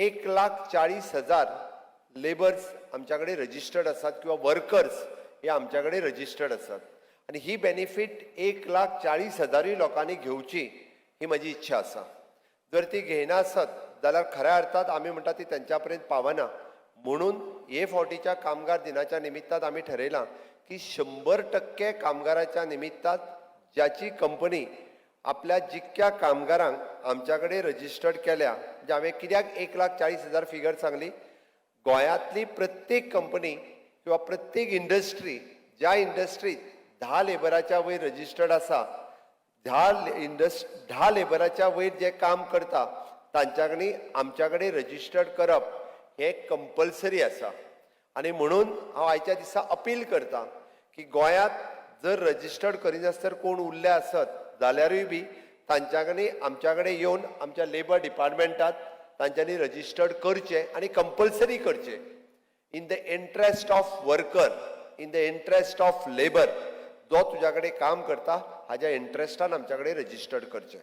1,40,000 labours आमच्या कडेन registered आसात किंवा वर्कर्स हे आमच्या कडेन रजिस्टर्ड आसात आनी ही बेनिफीट 1,40,000ूय लोकांनी घेवची ही म्हजी इच्छा आसा. जर ती घेयना आसत जाल्यार खऱ्या अर्थात आमी म्हणटा ती तेंच्या पर्यंत पावना. म्हणून हे फावटीच्या कामगार दिनाच्या निमित्तान आमी ठरयलां की 100% कामगाराच्या निमित्तान ज्याची कंपनी आपल्या जितक्या कामगारांक आमच्या कडेन रजिस्टर्ड केल्या. म्हणजे हांवें कित्याक 1,40,000 फिगर सांगली? गोंयांतली प्रत्येक कंपनी किंवा प्रत्येक इंडस्ट्री, ज्या इंडस्ट्रीत 10 लेबराच्या वयर रजिस्टर्ड आसा, 10 लेबराच्या वयर जे काम करता, तांच्या कडेन आमच्या कडेन रजिस्टर्ड करप हें कंपल्सरी आसा. आनी म्हणून हांव आयच्या दिसा अपील करता की गोंयांत जर रजिस्टर्ड करिनासतना कोण उरले आसत जाल्यारूय बी तांच्या कडेन आमच्या कडेन येवन आमच्या लेबर डिपार्टमेंटात तांच्यांनी रजिस्टर्ड करचें आनी कंपल्सरी करचें, in the interest of worker, in the interest of labour. जो तुज्या कडेन काम करता हाज्या इंट्रस्टान आमच्या कडेन रजिस्टर्ड करचें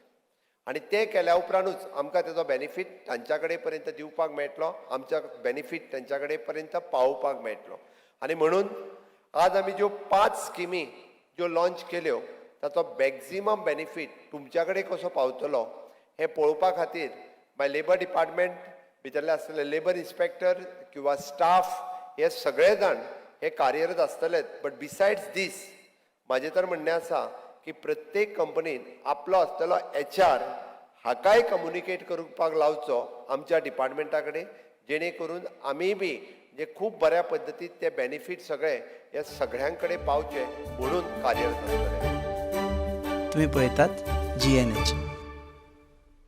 आनी तें केल्या उपरांतूच आमकां तेजो बेनिफीट तांच्या कडेन पर्यंत दिवपाक मेळटलो, आमच्या बेनिफीट तांच्या कडेन पर्यंत पावोवपाक मेळटलो. आनी म्हणून आज आमी ज्यो पांच स्किमी ज्यो लॉंच केल्यो, ताचो मॅक्झिमम बेनिफीट तुमच्या कडेन कसो पावतलो हें पळोवपा खातीर मागीर लेबर डिपार्टमेंट भितरले आसतले लेबर इन्स्पेक्टर किंवा स्टाफ, हे सगळे जाण हे कार्यरत आसतलेच. बट बिसायड्स दीस, म्हाजें तर म्हणणें आसा की प्रत्येक कंपनीन आपलो आसतलो एचआर हाकाय कम्युनिकेट करपाक लावचो आमच्या डिपार्टमेंटा कडेन, जेणे करून आमी बी जे खूब बऱ्या पद्दतीन ते बेनिफीट सगळे हे सगळ्यां कडेन पावचे म्हणून कार्यरत आसतले. तुम्ही पळयतात जीएनएच.